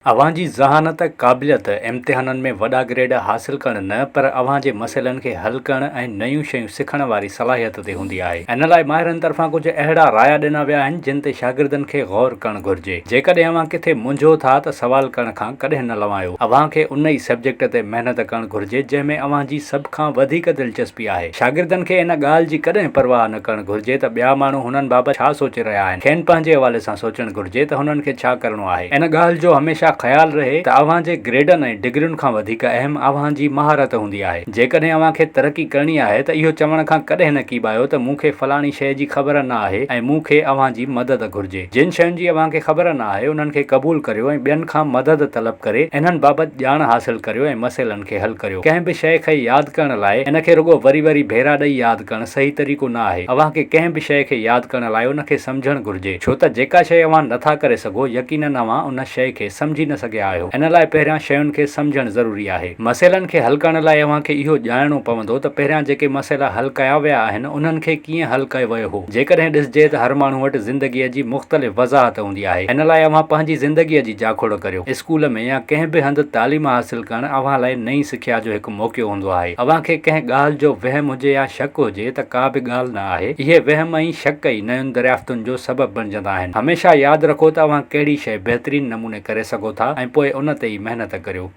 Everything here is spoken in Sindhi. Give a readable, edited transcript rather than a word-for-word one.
اوهان جي ذهانت، قابليت، امتحانن ۾ وڏا گريڊ حاصل ڪرڻ نه پر اوهان جي مسئلن کي حل ڪرڻ ۽ نيون شيون سکڻ واري صلاحيت تي هوندي آهي. ان لاء ماهرن طرفان ڪجهه اهڙا رايا ڏنا ويا آهن جن تي شاگردن کي غور ڪرڻ گهرجي. جيڪڏهن اوهان ڪٿي منجهو ٿا ته سوال ڪرڻ کان ڪڏهن نه لنوايو. اوهان کي ان ئي سبجيڪٽ تي محنت ڪرڻ گهرجي جنهن ۾ اوهان جي سڀ کان وڌيڪ دلچسپي آهي. شاگردن کي ان ڳالهه جي ڪڏهن پرواهه نه ڪرڻ گهرجي ته ٻيا ماڻهو هنن بابت ڇا سوچي رهيا آهن. کين پنهنجي حوالي سان سوچڻ گهرجي ته هنن کي ڇا ڪرڻو آهي. ان ڳالهه جو هميشه خيال رهي ته اوهان جي گريڊن ۽ ڊگرين کان وڌيڪ اهم اوهان جي مهارت هوندي آهي. جيڪڏهن اوهان کي ترقي ڪرڻي آهي ته اهو چوڻ کان ڪڏهن نه ڪيٻايو ته مون کي فلاڻي شيء جي خبر نه آهي ۽ مون کي اوهان جي مدد گهرجي. جن شين جي اوهان کي خبر نه آهي انهن کي قبول ڪريو ۽ ٻين کان مدد طلب ڪري انهن بابت ڄاڻ حاصل ڪريو ۽ مسئلن کي حل ڪريو. ڪنهن به شيء کي ياد ڪرڻ لاء ان کي رڳو وري وري ڀيرا ڏئي ياد ڪرڻ صحيح طريقو نه آهي. اوهان کي ڪنهن به شيء کي ياد ڪرڻ لاء ان کي سمجهڻ گهرجي. ڇو ته جيڪا شيء اوهان نه ٿا ڪري سگهو، يقينن اوهان ان شيء کي سمجهي نه سگهيا آهيو. ان لاء پهريان شين کي سمجهڻ ضروري آهي. مسئلن کي حل ڪرڻ لاء اوهان کي اهو ڄاڻڻو پوندو ته پهريان جيڪي مسئلا حل ڪيا ويا آهن، انهن کي ڪيئن حل ڪيو ويو هو. جيڪڏهن ڏسجي ته هر ماڻهو وٽ زندگيء جي مختلف وضاحت هوندي آهي. ان لاء اوهان پنهنجي زندگيء جي جاکوڙ ڪريو. اسڪول ۾ يا ڪنهن به هنڌ تعليم حاصل ڪرڻ اوهان لاء نئين سکيا جو هڪ موقعو هوندو آهي. اوهان کي ڪنهن ڳالهه جو وهم هجي يا شڪ هجي ته ڪا به ڳالهه نه آهي. اهي وهم ۽ شڪ ئي نين دريافتن جو سبب بڻجندا آهن. هميشه ياد رکو ته اوهان ڪهڙي شيء بهترين نموني ڪري سگهو ٿا ۽ پوء ان تي ئي محنت ڪريو.